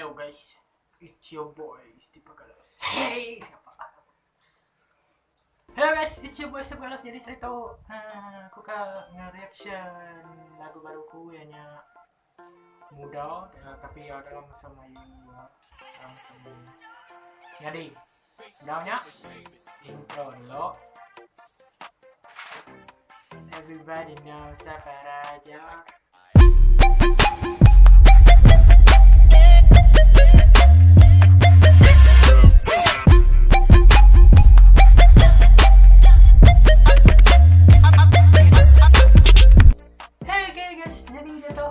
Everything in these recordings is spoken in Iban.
Hello guys, it's your boy Steve Pagalos. Hey, siapa? Hello guys, it's your boy Steve Pagalos. Jadi saya tahu uh, aku ka nge-reaction lagu baru ku ianya muda uh, tapi ya dalam masa Melayu ya, dalam masa Melayu. Jadi, sebelumnya intro dulu. Everybody knows siapa raja. Hey okay guys, jadi dia tu.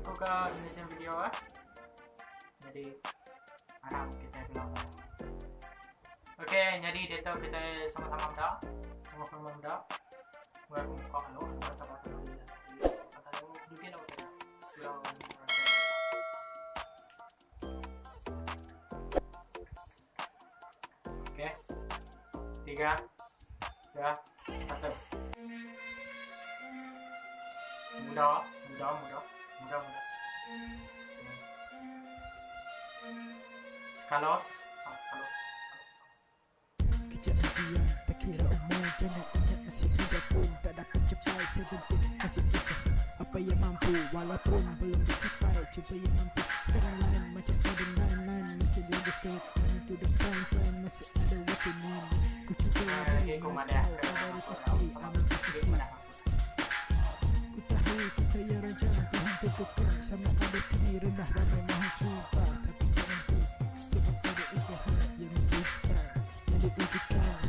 Aku ke Indonesian video ah. Jadi harap kita belum. Okay, jadi dia tu kita sama-sama dah. Sama-sama dah. Mulai aku buka dulu, baca baca dulu. Kata dulu, juga dah kita. Belum. Okay. Tiga, dua, satu. Muda, muda, muda, muda, muda. Skalos, ah, skalos. Kejar impian, tak kira umur. Jangan ingat masih muda pun tak dapat capai. Seventeen masih usaha apa yang mampu. Walaupun belum dicapai, cuba yang mampu. Sekarang lain macam ada nine nine. Masih lagi step running to the front line. Masih ada waktu man. Ku cuba Eh, dari aku madah lifestyle ke dari masuk pasti dalam aman Aku sisi. madah masuk. Ku tahu kita yang rancang Tuhan tentukan. Sama ada tinggi rendah ramai mahu cuba. Tapi tak mampu. Sebab ada usaha yang membuka. Yang diwujudkan.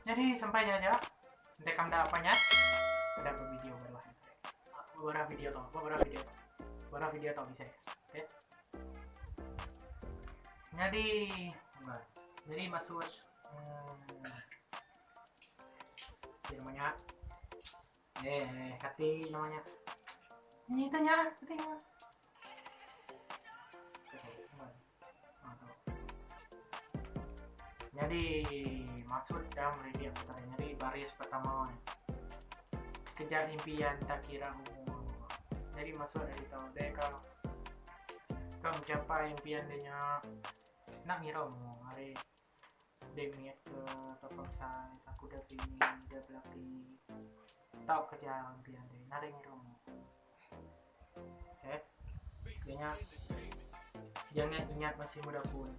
Jadi sampai aja. Nanti kamu dah apanya? Ada video bawah. Beberapa video tuh, beberapa video tuh. Beberapa video tuh bisa ya. Oke. Jadi, enggak. Jadi masuk ini namanya hati namanya. Ini tanya, hati. Jadi maksud dalam review aku tadi, jadi baris pertama kejar impian tak kira umur. Jadi maksud dari tahu dia kalau kau mencapai impian dia nak ngira umur hari dia niat ke topang size aku dah bini dah belaki tahu kejar impian dia nak ngira umur. Okay. Dia jangan ingat masih muda pun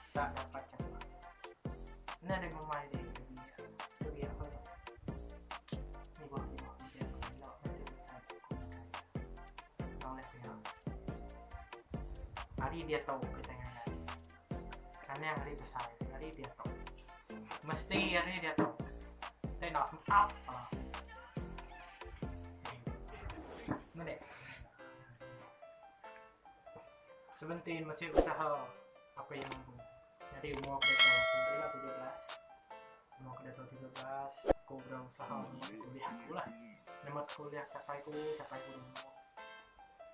tak dapat capai. Ini ada memai dia lebih lebih apa tu? Ni bawah ni bawah nanti aku elok nanti saya aku oleh pihak. Hari dia tahu kita yang ada. Kerana yang hari besar, hari dia tahu. Mesti hari dia tahu. Dia nak apa? Mana? 17 masih usaha apa yang mampu. Jadi umur aku dah tahu alhamdulillah 17. Umur aku dah tahu 17, aku berusaha untuk kuliah aku lah. Nama kuliah capai ku, capai ku dulu.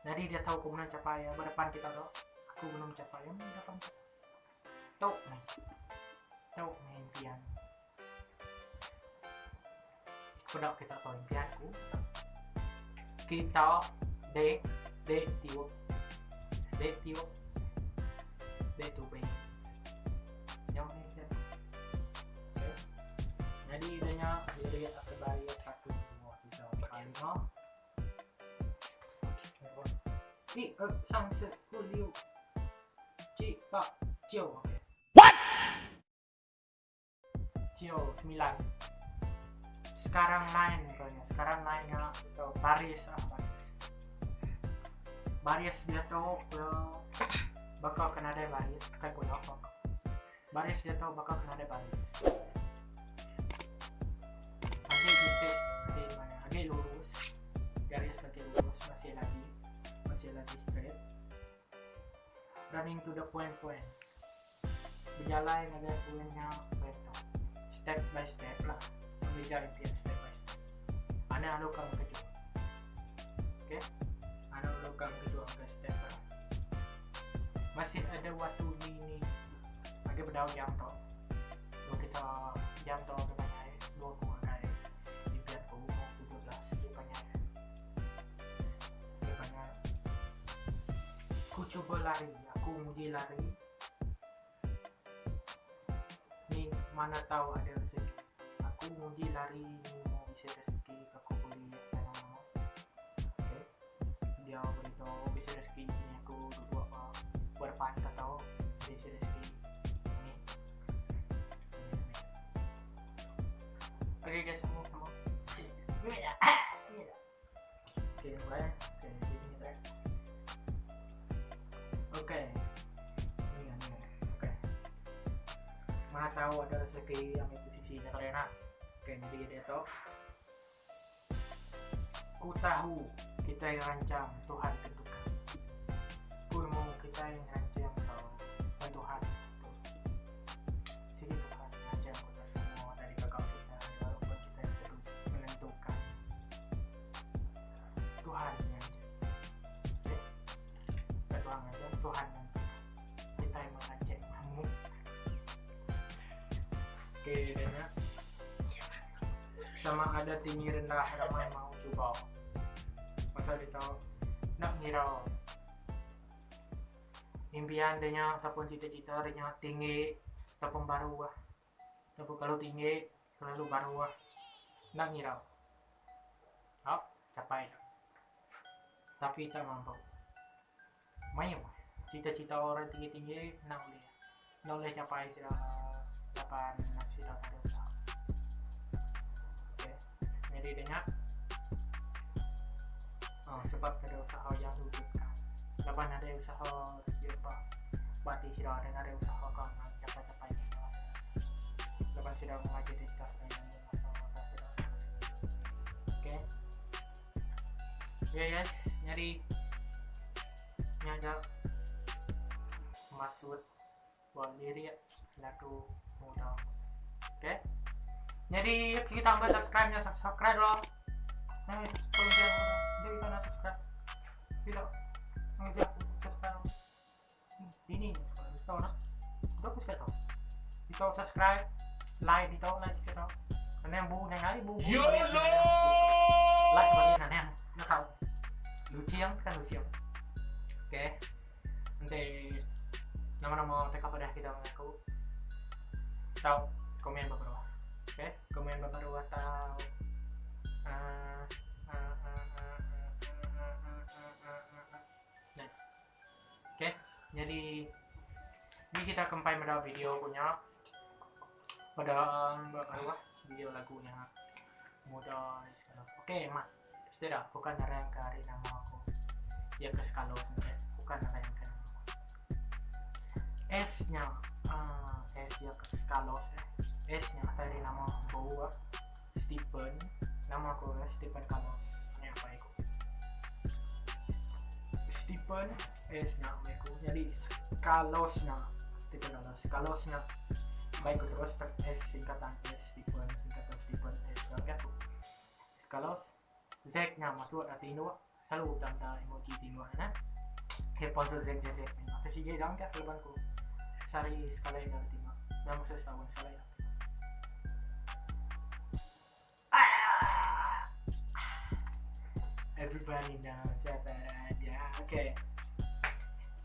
Jadi dia tahu aku belum capai ya, berdepan kita tu. Aku belum capai yang depan. Tahu nih. Tahu nih impian. Aku dah kita tahu impianku. Kita D D tiup D tiup D tu B. Yang ni dia. Okay. Jadi dia dia akan bayar 1 2 3 4 5. 1 2 3 4 5 6 7 8 9. Okay. What? 9 9. Sekarang lain kayaknya. Sekarang lainnya atau baris ah baris. Baris dia tahu bakal kena ada baris kayak guna apa. Baris dia tahu bakal kena ada baris. Agak bisnis di mana? Agak lurus. Garis lagi lurus masih lagi straight. Running to the point point. Berjalan ada poinnya point tu. Step by step lah. Mengejar impian step by step. Mana lalu kamu kejut. Okay? Masih ada waktu ni ni. Agi bedau jam tu. Dua kita jam tu ke panjai dua ku ngagai impian ku umur 17 agi panjai. Agi panjai. Ku cuba lari, aku nguji lari. Ni mana tau ada rezeki. Aku nguji lari ni mo bisi rezeki ka ku bulih utai nama. Okay. Dia beritahu bisi rezeki ni aku duduk ba ba depan ka tau bisi rezeki. Amin. Amin amin. Okay guys, sambung sambung. Okay, mulai. Okay, jadi ni try. Okay. Ni ni. Okay. Mana tahu ada rezeki ambil posisi nya kalian nak. Okay, jadi dia tahu. Ku tahu kita yang rancang Tuhan tentukan. Ku nemu kita yang rancang tau dan Tuhan. Sigi Tuhan rancang kita semua dari kakak kita walaupun kita yang menentukan. Tuhan yang rancang. Okay. Bukan Tuhan rancang, Tuhan menentukan. Kita yang merancang kamu. Okay, dan ya. Sama ada tinggi rendah ramai mau cuba. Masa dia tahu nak ngira impian dia nya ataupun cita-cita dia nya tinggi ataupun baru lah. Ataupun kalau tinggi terlalu baru lah. Nak ngira. Oh, capai tak. Tapi tak mampu. Mayuh cita-cita orang tinggi-tinggi nak boleh. Nak boleh capai sida lapan sida ada usaha. Okay. Jadi dia nya oh, sebab ada usaha yang diwujudkan. Laban ada usaha dia ba bati sida dan ada usaha ka capai-capai sida. Laban sida mengaji cita dengan masa sida. Okay. Okay guys, jadi nya aja maksud buat lirik lagu muda. Okay. Jadi kita ambil subscribe nya subscribe loh. Eh, kalau dia dia kita nak subscribe. Tidak. Nggak subscribe. Ini tahu nak. Udah aku tahu. Itu subscribe, like itu like kita tahu. Karena yang bu yang kali bu. YOLO! Like bagi nanya, nggak tahu. Lucu yang kan lucu. Okay. Nanti nama-nama mereka pada kita mengaku. Tahu komen beberapa. Okay, komen beberapa tahu. Nah. Okay, jadi ini kita kembali pada video punya pada apa video lagunya muda Skalos. Okay, mat. Sudah, bukan orang kari nama aku. Ya ke Skalos ni, bukan orang ke nama aku. S nya, S ya ke Skalos eh. S nya tadi nama aku Stephen. Nama aku Stephen Carlos. Ni apa aku? Stephen S nya aku. Jadi Carlos nya Stephen Carlos. Carlos nya baik aku terus S singkatan S Stephen singkatan Stephen S lagi aku. Carlos Z nya masuk arti Indo selalu tanda emoji di Indo nah. Sponsor Z Z Z. Atau si G dang ke leban ku. Sari sekali dari Indo. Nama saya setahun sekali. Everybody knows siapa dia. Okay.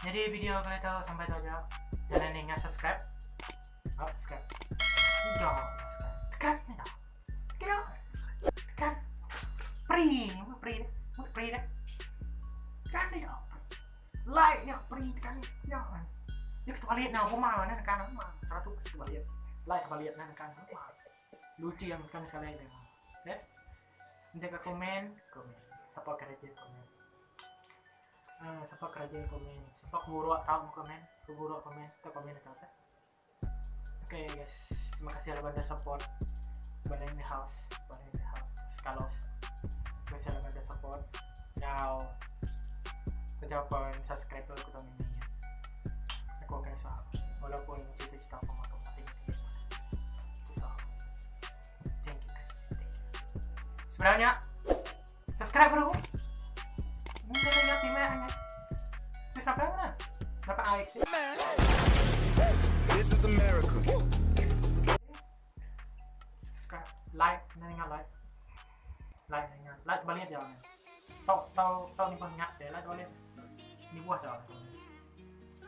Jadi video kali itu sampai itu aja. Jangan ingat subscribe. Oh, subscribe. Enggak, subscribe. Tekan ni dah. Tekan. Tekan. Pri, mau pri dah. Mau pri dah. Tekan ni dah. Like nya pri tekan ni. Ya. Ya kita balik nak rumah mana tekan rumah. 100 pasti balik. Like balik nak tekan rumah. Lucu yang tekan sekali ni. Okay. Nanti ke komen, komen. Siapa kerja komen. Siapa kerja komen. Siapa keburuk tahu komen, keburuk komen, atau komen atau apa. Okay guys, terima kasih anda support Banda in the house, Banda in the house, Skalos. Terima kasih anda support. Now, pencapaian subscriber aku tahun ini. Aku akan usaha. Walaupun cita-cita aku mau mati mati. Usaha. Thank you guys, thank you. Sebenarnya subscribe bro. Mungkin lihat di mana? Subscribe mana? Dapat ai. This is America. Subscribe, like, ninga like. Like ninga. Like balik dia. Tau tau tau ni pengat dia like balik. Ni buah dah.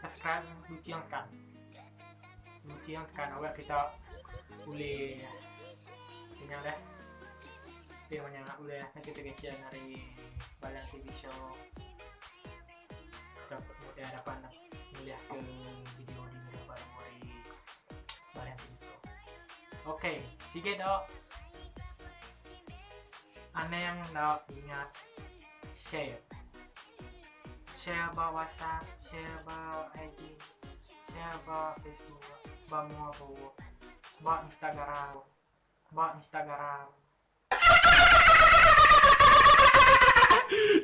Subscribe luciangkan. Luciangkan awak kita boleh tinggal dah. Dia banyak boleh notification dari Balang TV Show. Dapat mudah dapat nak melihat ke video video baru dari Balang TV Show. Okey, sikit dok. Aneh yang nak ingat share. Share ba WhatsApp, share ba IG, share ba Facebook, ba mua ba ba Instagram, ba Instagram.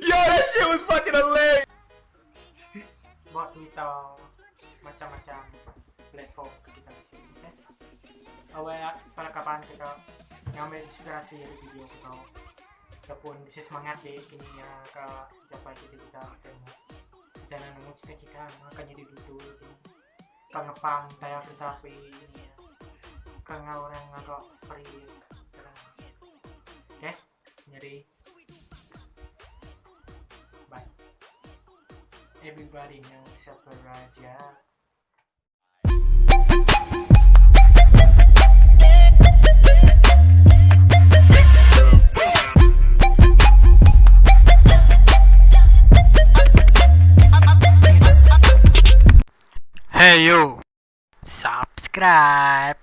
Yo, that shit was fucking hilarious. Ba Twitter, macam-macam platform kita di sini. Okay? Awal pada kapan kita ngambil inspirasi dari video kita ataupun bisa semangat deh kini ya ke capai cita-cita kita jangan nemu cita-cita akan jadi dulu pengepang tayar tetapi ini ya ke orang agak serius oke okay? Jadi bye everybody knows siapa raja. Hey you, subscribe.